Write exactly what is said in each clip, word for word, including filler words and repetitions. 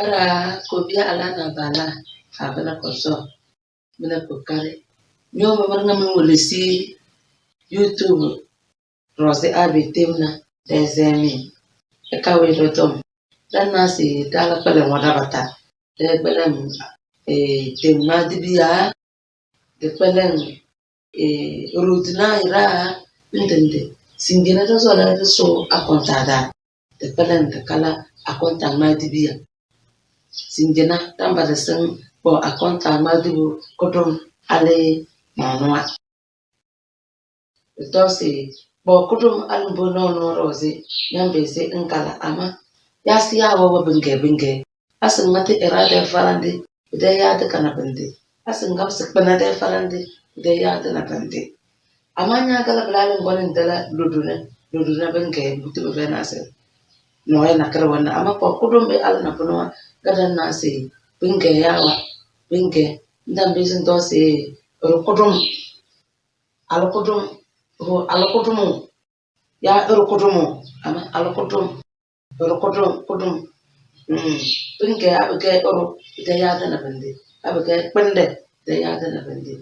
Ara, Kobi Ala na Bala, Abana Koso, mina kokari. Nyoma marnga mi wolesi YouTube, Rozi Abi Temna, Dezemi. Eka we dotom. Dan nasi dala kpele wada bata. De kpele, eh, Temna dibiya. Dikpelem, eh, rudina ira ntende. Sinjina ta zola ta so akonta da. Dikpelem ta kala akonta ma dibiya. Sinjina tamba da sing bo akonta ma dibu kudum ale manua. Dosi bo kudum alimbo nono Rozi nyambe si nkala ama. Yasi ya wawa binge binge. Asi ŋmati ira de farandi, bide yaadi kana bindi. Asi ŋabsi kpina de farandi, bide yaadi na bindi. Ama nya gala bilali ŋgoni ndala loduna, loduna binge buti bive nasi. Noya nakara wana, ama ko kudum be ala na bunua, gada nasi, binge yawa, binge, ndam bizi ndosi, ru kudum. Alukudum, ho, alukudumu. Ya, iru kudumu. Ama, alukudum. Iru kudum, kudum. Mm. Binge, abige, iru, bide yaadi na bindi. Abige, kpinde, bide yaadi na bindi.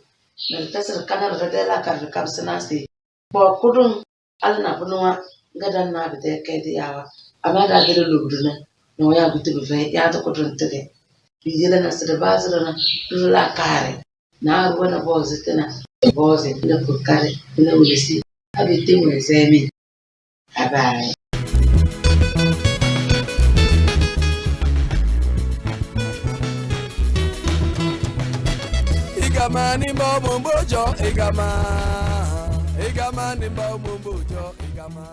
Meri tasiri kana rida de la kari kabsi nasi. Bo kudum, ala na bunua, nga dan na bide kedi yawa. Ama da gidi lubduna. No ya buti bive, yaadi kudum tige. Biyele na sidi baziri na, dula kari. Na ruwa na bozi tina. Bozi tina kukari, tina wulisi. Abi timu zemi. Abai. Igama ni mbo mumbo jo, igama. Igama ni mbo mumbo jo, igama.